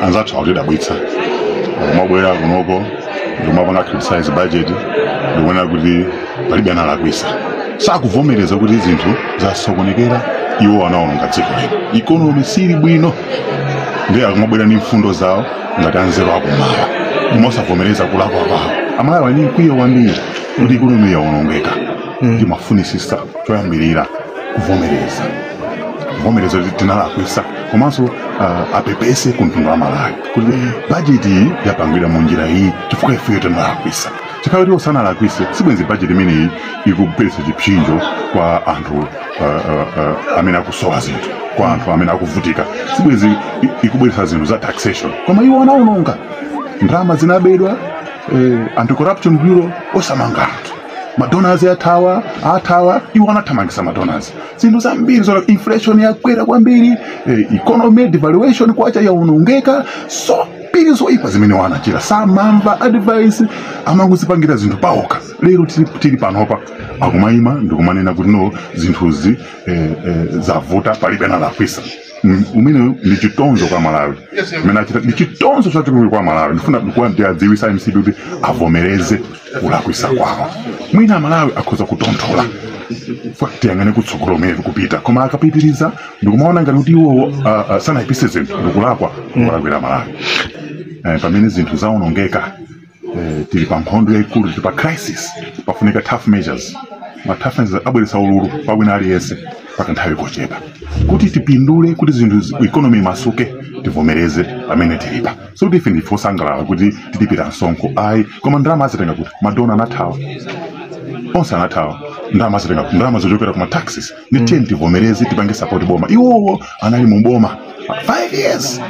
Anzathu akutidabwitsa akumabwera kunoko ndikumapanga criticize budget, ndikuona kuti palibe analakwisa. Sakuvomereza kuti zinthu zasokonekera, iwo anaononga dziko lino, economy sili bwino, ndiye akumabwera ndi mfundo zawo ngati anzeru akumala, koma osavomereza kulakwa kwawo. Amalawi ali mkwiyo kwambiri kuti economy yaonongeka. Timafunisisa choyambirira kuvomereza kuti tinalakwisa, komanso apepese ku mtundu wa Malawi kuti bajeti iyi yapangidwa mu njira iyi chifukwa ifeyo tinalakwisa. Chikhala kuti osanalakwise, sibwenzi bajeti imeneyi ikubweretsa chipsinjo kwa anthu amene akusowa zinthu, kwa anthu amene akuvutika. Sibwenzi ikubweretsa zinthu za taxation, koma iwo anaononga ndalama, zinabedwa. Anti-Corruption Bureau osamanga anthu, madonors athawa, athawa, iwo anathamangisa madonors, zinthu zambiri zona, inflation yakwera kwambiri, economy devaluation, kwacha yaonongeka, so mbiri zoyipa zimene wanachita. Samamva advice, amangozipangira zinthu paokha. Lero tili panopa akumayima ndikumanena kuti no, zinthuzi zavuta, palibe analakwisa. Umene ndi chitonzo kwa Malawi. Umene achita ndi chitonzo chachikulu kwa Malawi. Ndifuna ndikuwa ndiadziwisa MCP kuti avomereze kulakwisa kwawo, mwina Malawi akhoza kutonthola. Tiyang'ane kutsogolo umene tikupita. Koma akapitiriza ndikumaona ngati kuti iwo sanayipise zinthu, ndikulakwa, kulakwira Malawi. Pamene zinthu zaonongeka, tili pa nkhondo yayikulu, tili pa crisis, pafunika tough measures. Ma tough measures abweretsa ululu pa wina aliyense pakanthawi kochepa kuti tipindule, kuti zinthu economy imasuke. Tivomereze pamene tilipa. So ife ndife osangalala kuti tilipira msonkho, ayi, koma ndalama azitenga kuti? Madonor anathawa onse, anathawa. Ndalama azitenga kuti? Ndalama zochokera kuma taxes. Ndi tiye tivomereze, tipange support boma. Iwowo anali mu boma 5 years,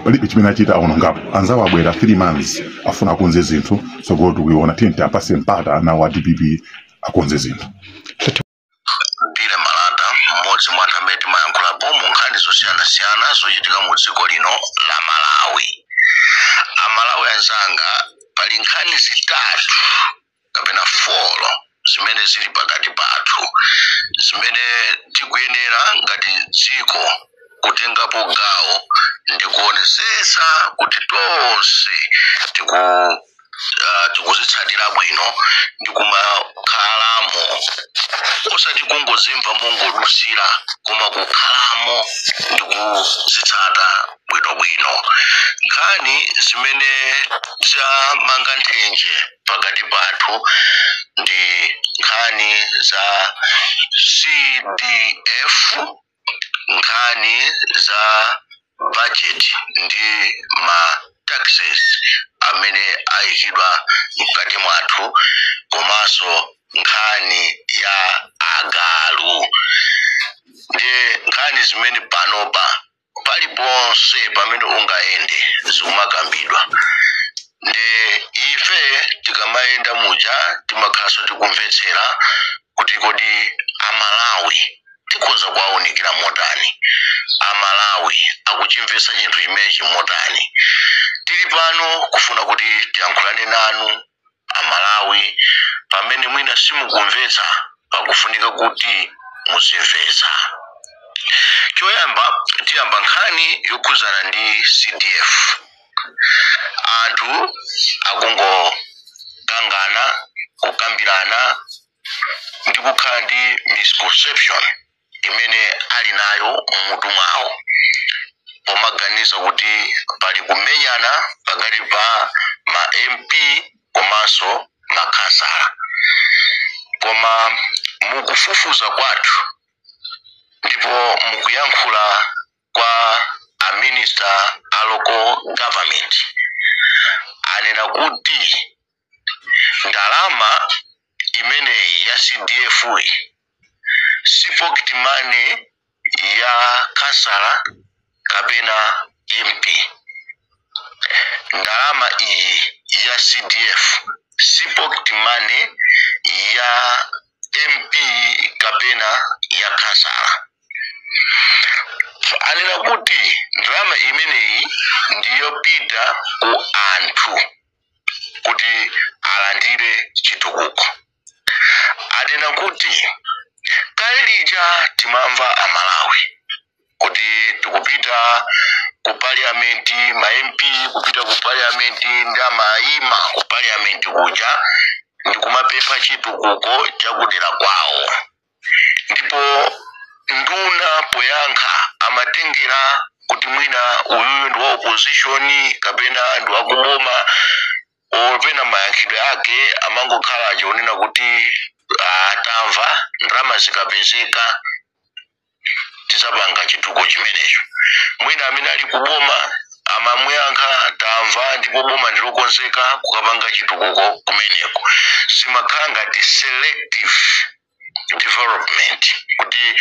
palibe chimene achita, aonongapo. Anzawo abwera 3 months, afuna akonze zinthu. Tsogolo tikuiona. Tiye tiapase mpata nawo a DPP akonze zinthu. Billy Malata, mmodzi mwa anthu amene timayankhulapo mu nkhani zosiyanasiyana zochitika mu dziko lino la Malawi. Amalawi anzanga, pali nkhani zitatu kapena 4 zimene zili pakati pathu zimene tikuyenera ngati dziko kutengapo gawo ndi kuonesesa kuti tonse tikuzitsatira bwino ndi kumakhalamo, osati kungozimva mongodusira, koma kukhalamo ndi kuzitsata bwinobwino. Nkhani zimene zamanga nthenje pakati pathu ndi nkhani za CDF, nkhani za budget ndi ma taxes amene ayikidwa mkati mwathu, komanso nkhani ya agalu. Ndi nkhani zimene panopa paliponse pamene ungayende zikumakambidwa. Ndi ife tikamayenda muja timakhalanso tikumvetsera kuti kodi Amalawi tikhoza kuwaunikira motani, Amalawi akuchimvetsa chinthu chimenechi motani. Tili pano kufuna kuti tiyankhulane nanu Amalawi pamene mwina simukumvetsa, pakufunika kuti muzimvetsa. Choyamba, tiyamba nkhani yokhuzana ndi CDF. Anthu akungokangana, kukambirana ndi kukhala ndi misconception imene ali nayo mmutu mwawo, pomaganiza kuti pali kumenyana pakati pa ma MP komanso makhansala. Koma mukufufuza kwathu ndipo mukuyankhula kwa a minister a local government, anena kuti ndalama imeneyi ya CDF si pocket money ya kansala kapena MP. Ndalama iyi ya CDF si pocket money ya MP kapena ya kansala. Anena kuti ndalama imeneyi ndiyopita ku anthu kuti alandire chitukuko. Anena kuti kale lija timamva Amalawi kuti tikupita Ku parliament, ma MP kupita ku parliament ndi amayima ku parliament kuja ndi kumapempha chitukuko chakudera kwawo, ndipo nduna poyankha amatengera kuti mwina uyuyu ndi wa opposition kapena ndi wakuboma, opena mayankhidwe ake amangokhala achionena kuti atamva, ndalama zikapezeka tizapanga chitukuko chimenecho. Mwina amene ali kuboma amamuyankha, "Tamva, ndipo boma ndilokonzeka kukapanga chitukuko kumeneko." Zimakhala ngati selective development, kuti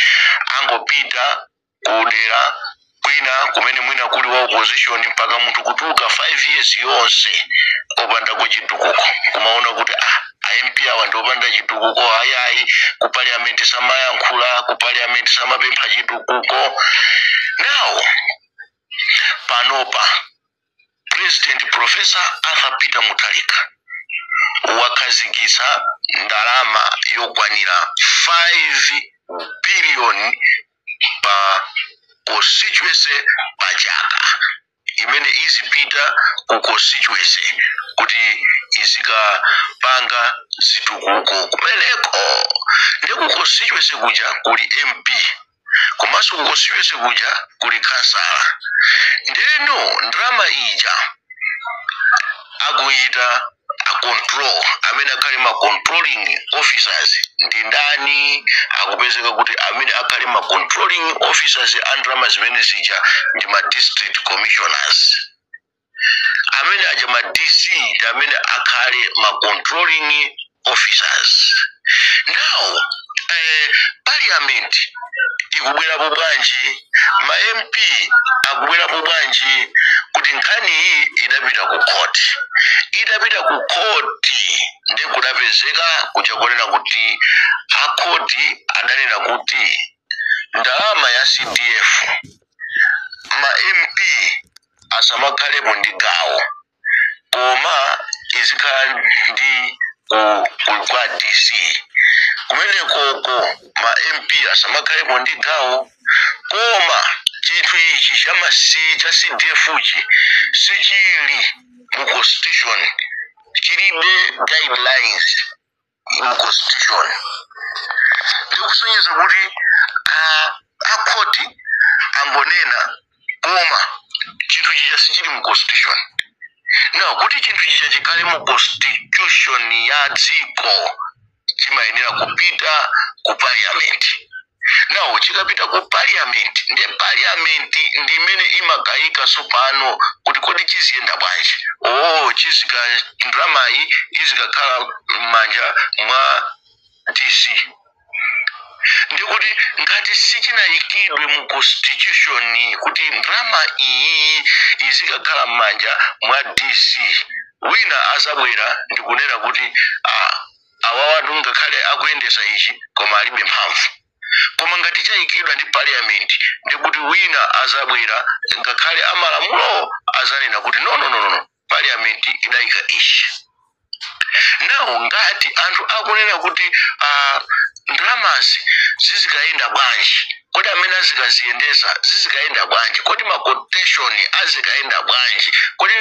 angopita kudera kwina kumene mwina kuli wa opposition, mpaka munthu kutuluka 5 years yonse opanda chitukuko, kumaona kuti a MP awa ndi opanda chitukuko, ayayi, ku parliament samayankhula, ku parliament samapempha chitukuko. Now panopa President Professor Arthur Peter Mutharika wakhazikitsa ndalama yokwanira 5 billion pa constituency pa chaka, imene izipita ku constituency kuti izikapanga zitukuko kumeneko. Ndi ku constituency kuja kuli MP, komanso ku constituency kuja kuli kansala. Ndeno ndalama ija akuyita a control, amene akhale ma controlling officers ndi ndani? Akupezeka kuti amene akhale ma controlling officers a ndalama zimene zija ndi ma district commissioners amene aja, ma DC, ndi amene akhale ma controlling officers. Now parliament ikubwerapo bwanji? Ma MP akubwerapo bwanji? Kuti nkhani iyi idapita ku court. Idapita ku court, ndi kudapezeka kuja kunena kuti akhoti adanena kuti ndalama ya CDF ma MP asamakhalepo ndi gawo, koma izikhala ndi kwa DC kumenekoko. Ma MP asamakhalepo ndi gawo, koma chinthu ichi cha CDF chi sichili mu constitution, chilibe guidelines mu constitution. Ndikusonyeza kuti akhoti angonena, koma chinthu chicha sichili mu constitution. Now kuti chinthu chicha chikhale mu constitution ya dziko, chimayenera kupita ku parliament. Now chikapita ku parliament, ndiye parliament ndi imene imakayika tsopano kuti kodi chiziyenda bwanji? Oh, chizika ndalamayi izikakhala m'manja mwa DC. Ndikuti ngati sichinayikidwe mu constitution kuti ndalama iyi izikakhala m'manja mwa DC, wina azabwera ndikunena kuti awa watu ngakhale akuyendesa ichi koma alibe mphamvu. Koma ngati chayikidwa ndi parliament, ndikuti wina azabwera, ngakhale amalamulo, azanena kuti no, no, no, no, parliament idayika ichi. Now ngati anthu akunena kuti ndalamazi zizikayenda bwanji, kodi amene azikaziyendesa zizikayenda bwanji, kodi ma quotation azikayenda bwanji, kodi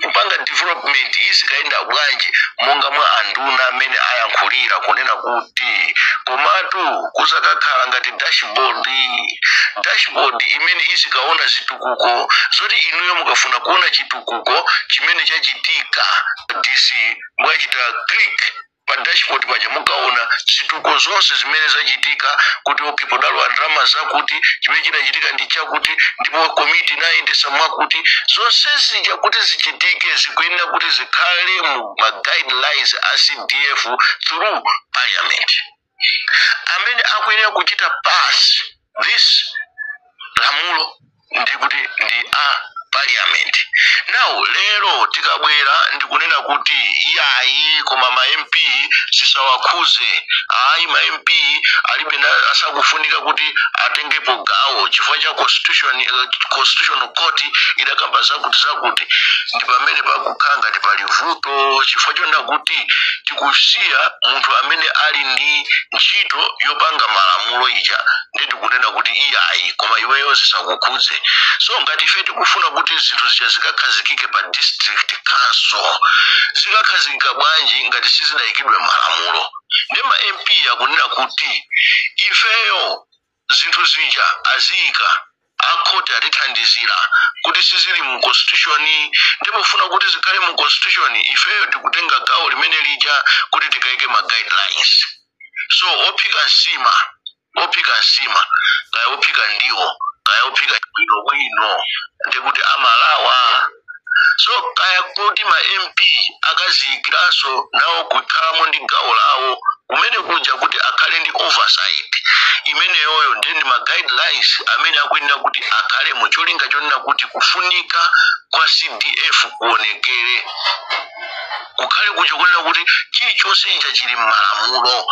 kupanga development izikayenda bwanji, monga mwa anduna amene ayankhulira kunena kuti komatu kuzakakhala ngati dashboard, dashboard imene izikaona zitukuko, zoti inuyo mukafuna kuona chitukuko chimene chachitika DC, mukachita click pa dashboard paja mukaona zitukuko zonse zimene zachitika, kuti okay, podalowa ndalama zakuti, chimene chinachitika ndi chakuti, ndipo komiti inayendesa mwakuti. Zonse zija kuti zichitike zikuyenera kuti zikhale mu ma guidelines a CDF through parliament. Amene akuyenera kuchita pass this lamulo ndikuti ndi a parliament. Now lero tikabwera ndikunena kuti iyayi, koma ma MP zisawakhuze, ayi, ma MP alibe asakufunika kuti atengepo gawo chifukwa cha constitution, constitutional court idakamba zakuti zakuti, ndi pamene pakukhala ngati pali vuto, chifukwa chonena kuti tikusiya munthu amene ali ndi ntchito yopanga malamulo ija. Ndikunena kuti iyayi, koma iweyo zisakukhudze. So ngati ife tikufuna kuti zinthu zija zikakhazikike pa district council, zikakhazikika bwanji ngati sizidayikidwe malamulo? Ndi ma MP akunena kuti ifeyo zinthu zija aziyika, akhoti atithandizira kuti sizili mu constitution, ndipofuna kuti zikhale mu constitution, ifeyo tikutenga gawo limene lija kuti tikayike ma guidelines. So ophika nsima, ophika nsima kaya ophika ndiwo, kaya ophika bwinobwino, ndikuti amalawa. So kaya kuti ma MP akaziyikiranso nawo kukhalamo ndi gawo lawo kumene kuja kuti akhale ndi oversight imeneyoyo, ndi ma guidelines amene akuyenera kuti akhale mu cholinga chonena kuti kufunika kwa CDF kuonekere, kukhale kucho kunena kuti chilichonse icha chili m'malamulo,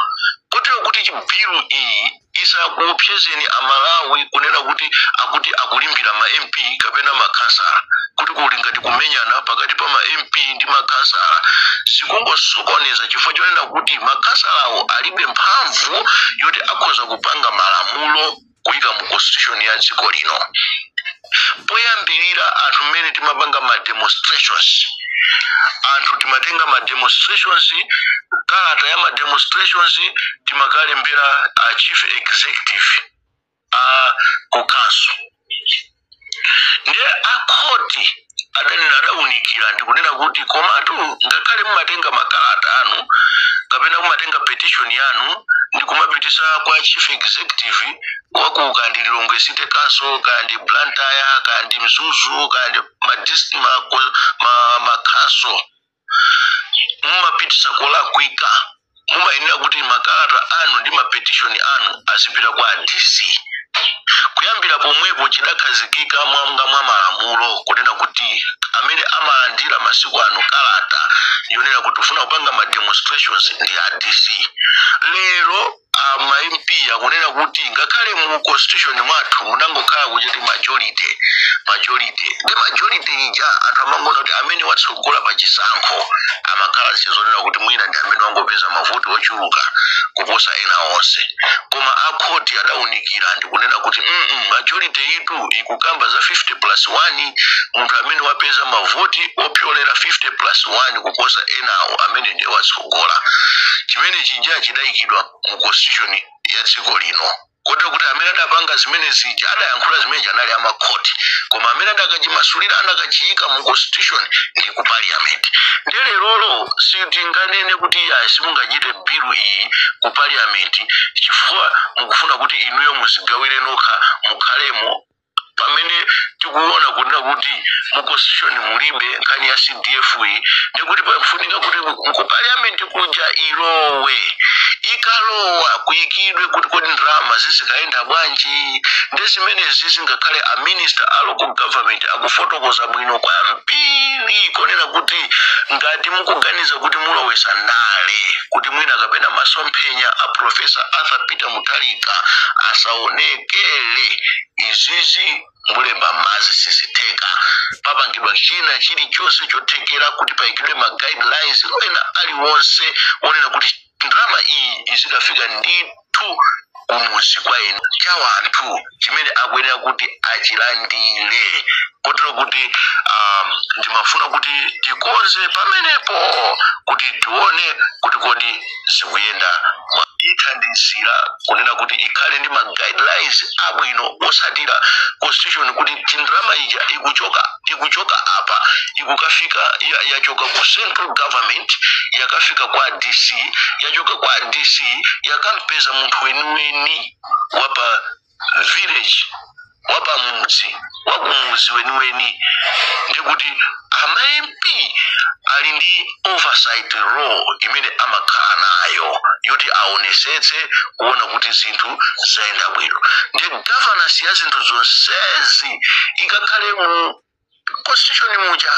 kotero kuti bill iyi isakuopsezeni Amalawi kunena kuti akuti akulimbira ma MP kapena makhansala, kuti kuli ngati kumenyana pakati pa ma MP ndi makhansala. Zikungosokoneza chifukwa chonena kuti makhansalawo alibe mphamvu yoti akhoza kupanga malamulo kuyika mu constitution ya dziko lino. Poyambirira, anthu mmene timapanga ma demonstrations, anthu timatenga ma demonstrations, kalata ya ma demonstrations timakalembera a chief executive a ku council. Ndiye akhoti adanena, adawunikira ndikunena kuti komatu ngakhale mumatenga makalata anu kapena mumatenga petition yanu ndikumapitisa kwa chief executive waku kandi Lilongwe City Council, kandi Blantyre, kandi Mzuzu, kandi ma, ma, ma, ma council, mumapitisa kolakwika. Mumayenera kuti makalata anu ndi mapetition anu azipita kwa DC. Kuyambira pomwepo chidakhazikika mwanga mwa malamulo kunena kuti amene amalandira masiku ano kalata yonena kuti ufuna kupanga ma demonstrations ndi a DC. Lero ama MP akunena kuti ngakhale mu constitution mwathu munangokhala kuchiti majority, majority, ndi majority ija anthu amangona kuti amene watsogola pa chisankho amakhala zizonena kuti mwina ndi amene wangopeza mavoti ochuluka kuposa ena onse. Koma akhoti adawunikira ndikunena kuti majority itu ikukamba za 50 plus 1. Munthu amene wapeza mavoti opyolera 50 plus 1 kuposa enawo, amene ndiye watsogola. Chimene chija chidayikidwa mu constitution ya dziko lino, kotero kuti amene adapanga zimene zija, adayankhula zimene anali amakhoti, koma amene adakachimasulira, adakachiyika mu constitution ndi ku parliament. Ndiye lerolo sitinganene kuti ayi, simungachite bill iyi ku parliament chifukwa mukufuna kuti inuyo muzigawire nokha mukhalemo, pamene tikuona kunena kuti mu constitution mulibe nkhani ya CDF iyi. Ndikuti pafunika kuti ku parliament kuja ilowe. Ikalowa, kuyikidwe kuti kodi ndalama zizikayenda bwanji. Ndi zimenezi zingakhale a minister a local government akufotokoza bwino kwambiri konena kuti ngati mukuganiza kuti mulowesa ndale, kuti mwina kapena masomphenya a Professor Arthur Peter Mutharika asaonekere, izizi mulemba mazi, sizitheka. Papangidwa china chilichonse chothekera kuti payikidwe ma guidelines ena aliwonse onena kuti ndalama iyi izikafika ndithu kumuzi kwa inu cha wanthu chimene akuyenera kuti achilandire. Kotero kuti ndimafuna kuti tikonze pamenepo kuti tione kuti kodi zikuyenda ithandizira kunena kuti ikhale ndi ma guidelines abwino osatira constitution, kuti chindalama ija ikuchoka apa ikukafika yachoka ku central government, yakafika kwa DC, yachoka kwa DC, yakampeza munthu weniweni wapa village, wapamudzi, wakumuzi weniweni. Ndikuti ama MP ali ndi oversight role imene amakhala nayo yoti aonesetse kuona kuti zinthu zayenda bwino, ndi governance ya zinthu zonsezi ikakhale mu constitution muja,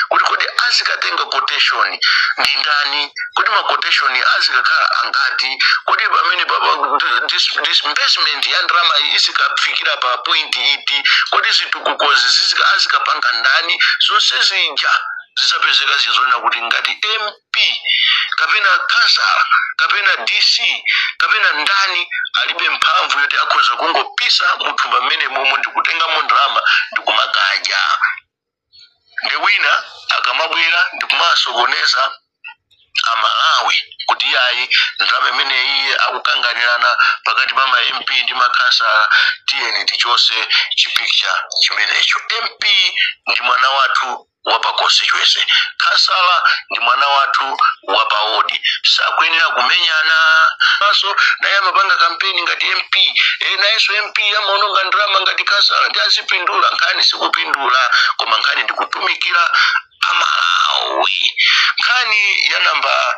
kuti kodi azikatenga quotation ndi ndani, kuti ma quotation azikakhala angati, kodi pamene papa disbursement ya ndalama izikafikira pa point iti, kodi zitukukozi azikapanga ndani, zonse zija. Zizapezeka zizonena kuti ngati MP kapena kansala kapena DC kapena ndani alibe mphamvu yoti akhoza kungopisa muthumba mmene momwe ndikutengamo ndalama ndikumakadya. Ndi wina akamabwera ndikumasokoneza Amalawi kuti iyayi, ndalama imeneyi akukanganirana pakati pa ma MP ndi makhansala, tiyeni tichose chipicture chimenecho. MP ndi mwana wathu wapa constituency, kansala ndi mwana wathu wapa ward, sakuyenera kumenyana. So naye amapanga kampeni ngati MP, nayenso MP amaononga ndalama ngati kansala ndi azipindula. Nkhani sikupindula, koma nkhani ndikutumikira Amalawi. Nkhani ya namba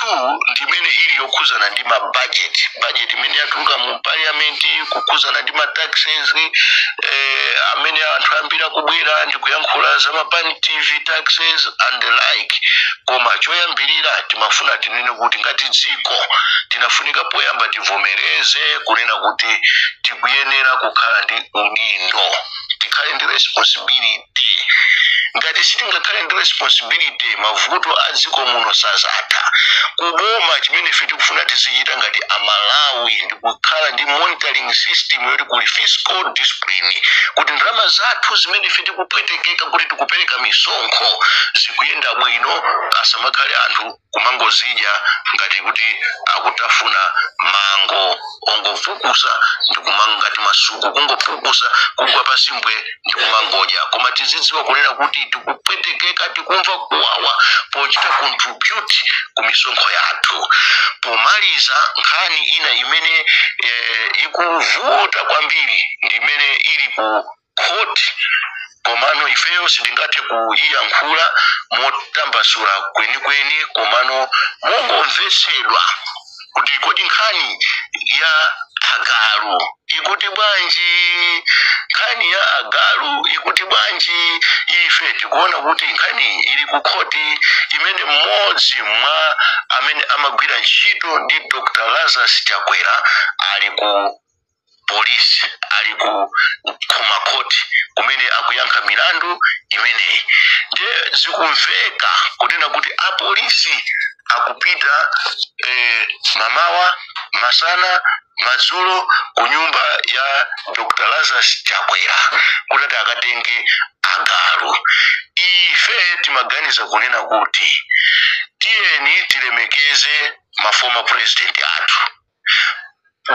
2 ndimene ili yokhuzana ndi ma budget, budget imene yatuluka mu parliament, kukhuzana ndi ma taxes amene anthu ambiri akubwera ndi kuyankhula za ma Pan TV taxes and the like. Koma choyambirira timafuna tinene kuti ngati dziko tinafunika poyamba tivomereze kunena kuti tikuyenera kukhala ndi udindo, tikhale ndi responsibility. Ngati sitingakhale ndi responsibility, mavuto a dziko muno sazatha. Kuboma, chimene ife tikufuna tizichita ngati Amalawi ndi kukhala ndi monitoring system yoti kuli fiscal discipline, kuti ndalama zathu zimene ife tikupwetekeka kuti tikupereka misonkho zikuyenda bwino, asamakhale anthu kumangozidya ngati kuti akutafuna mango, ongopukusa ndikumanga ngati masuku, kungopukusa kugwa pasimbwe ndikumangodya. Koma tizidziwa kunena kuti tikupwetekeka, tikumva kuwawa pochita contribute ku misonkho yathu. Pomaliza, nkhani ina imene ikuvuta kwambiri ndi imene ili ku court, komano ifeyo sitingathe kuiyankhula motambasula kwenikweni, komano mungomvetsedwa kuti kodi nkhani ya agalu ikuti bwanji? Nkhani ya agalu ikuti bwanji? Ife tikuona kuti nkhani ili ku khoti imene mmodzi mwa amene amagwira ntchito ndi Dr Lazarus Chakwera ali ku polisi, ali ku kumakhoti kumene akuyankha milandu imeneyi. Nde zikumveka kunena kuti apolisi akupita mamawa, masana, madzulo ku nyumba ya Dr Lazarus Chakwera kuti akatenge agalu. Ife timaganiza kunena kuti tiyeni tilemekeze ma former president athu.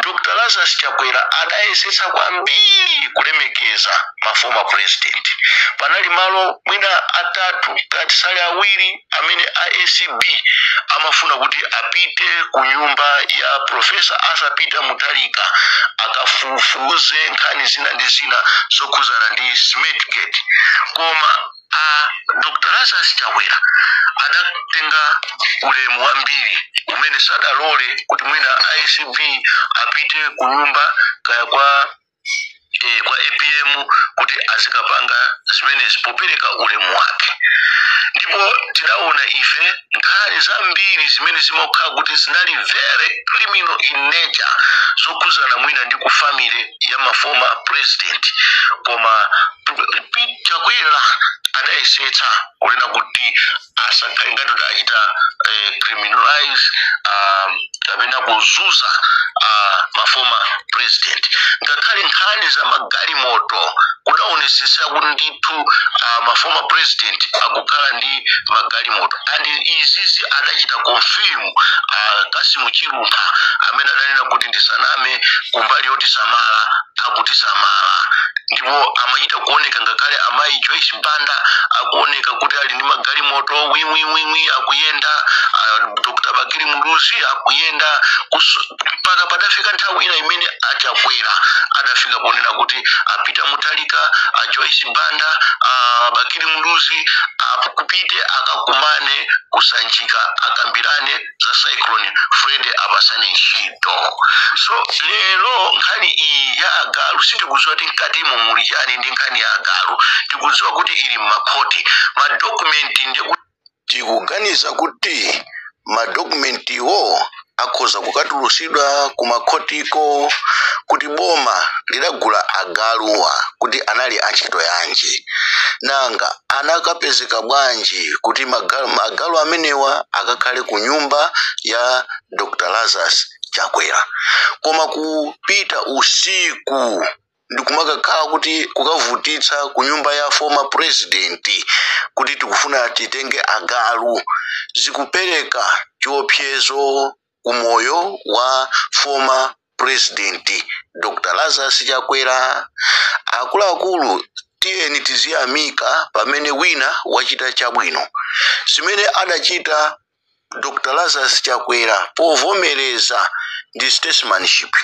Dr Lazarus Chakwera adayesetsa kwambiri kulemekeza ma former president. Panali malo mwina atatu ngati sali awiri amene a ACB amafuna kuti apite ku nyumba ya Professor Arthur Peter Mutharika akafufuze nkhani zina ndi zina zokhuzana ndi Cemategate, koma a Dr Lazarus Chakwera adatenga ulemu wambiri umene sadalole kuti mwina ACB apite ku nyumba kaya kwa APM kuti azikapanga zimenezi, popereka ulemu wake. Ndipo tidaona ife nkhani zambiri zimene zimakhala kuti zinali very criminal in nature, zokhuzana mwina ndi ku family ya ma former president, koma Chakwera adayesetsa kunena kuti asakhale ngati kuti achita criminalize kapena kuzuza ma former president. Ngakhale nkhani za magalimoto, kudaonesesa kuti ndithu ma former president akukhala ndi magalimoto, and izizi adachita confirm Kasimu Chilumpha amene adanena kuti ndisaname, kumbali yoti samala akutisamala. Ndipo amachita kuoneka, ngakhale amayi Joyce Banda akuoneka kuti ali ndi magalimoto wimwimwimwi akuyenda, Dr Bakili Muluzi akuyenda, mpaka padafika nthawi ina imene aChakwera adafika ponena kuti apita Mutharika, a Joyce Banda, a Bakili Muluzi akupite akakumane kusanjika, akambirane za Cyclone Freddy, apasane ntchito. So lero nkhani iyi ya agalu sitikudziwa kuti mkatimo muli chani. Ndi nkhani ya agalu tikudziwa kuti ili mmakhoti, madokumenti ndi Tikuganiza kuti madokumentiwo Akhoza kukatulusidwa kumakhotiko kuti boma lidagula agaluwa kuti anali antchito yanji, nanga anakapezeka bwanji kuti magalu amenewa akakhale ku nyumba ya Dr. Lazarus Chakwera. Koma kupita usiku ndikumakakhala kuti kukavutitsa ku nyumba ya former president kuti tikufuna titenge agalu, zikupereka chiopsezo kumoyo wa former president Dr. Lazarus Chakwera. Akuluakulu, tiyeni tiziyamika pamene wina wachita chabwino. Zimene adachita Dr. Lazarus Chakwera povomereza ndi statesmanship.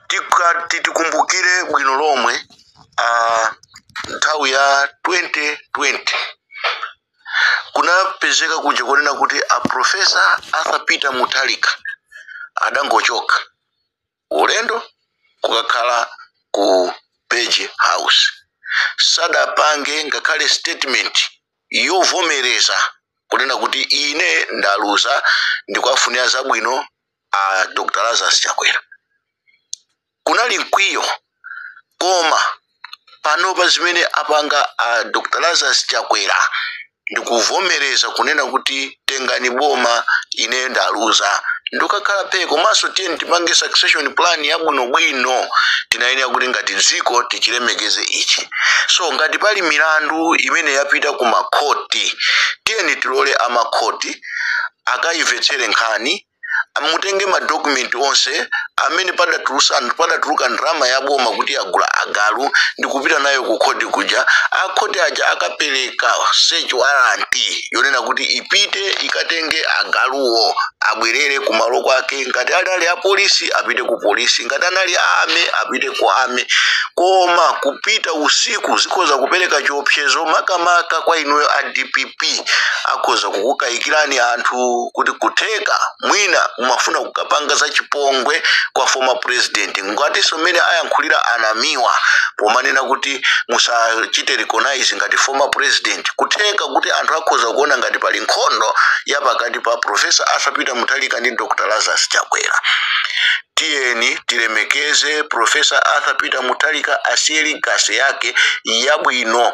Tikati tikumbukire bwino lomwe, nthawi ya 2020 kunapezeka kuja kunena kuti a Professor Arthur Peter Mutharika adangochoka ulendo kukakhala ku Page House, sadapange ngakhale statement yovomereza kunena kuti ine ndaluza, ndikuwafunira zabwino a Dr. Lazarus Chakwera. Kunali mkwiyo. Koma panopa zimene apanga a Dr. Lazarus Chakwera ndikuvomereza kunena kuti tengani boma, ine ndaluza, ndikakhala phe. Komanso tiye tipange succession plan yabwinobwino. Tinayenera kuti ngati dziko tichilemekeze ichi. So ngati pali milandu imene yapita ku makhoti, tiyeni tilole amakhoti akayimvetsere nkhani, mutenge madokumenti onse amene padatuluka ndalama ya boma kuti agula agalu ndikupita nayo ku khoti kuja. Akhoti aja akapereka search warrant yonena kuti ipite ikatenge agaluwo, abwerere kumalo kwake. Ngati anali apolisi, apite ku polisi; ngati anali army, apite ku army. Koma kupita usiku zikhoza kupereka chiopsezo, makamaka kwa inuyo a DPP. Akhoza kukukayikirani anthu kuti kutheka mwina mumafuna kukapanga za chipongwe kwa former president, ngatinso mmene ayankhulira anamiwa pomanena kuti musachite recognize ngati former president. Kutheka kuti anthu akhoza kuona ngati pali nkhondo ya pakati pa Professor Arthur Peter Mutharika ndi Dr. Lazarus Chakwera. Tiyeni tilemekeze Professor Arthur Peter Mutharika, asiye legacy yake yabwino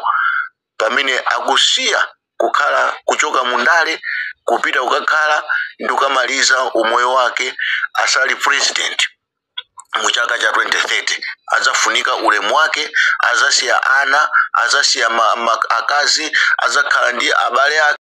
pamene akusiya kukhala kuchoka mundale kupita kukakhala ndi kukamaliza umoyo wake asali president mu chaka cha 2030. Adzafunika ulemu wake, azasiya ana, azasiya akazi, azakhala ndi abale ake.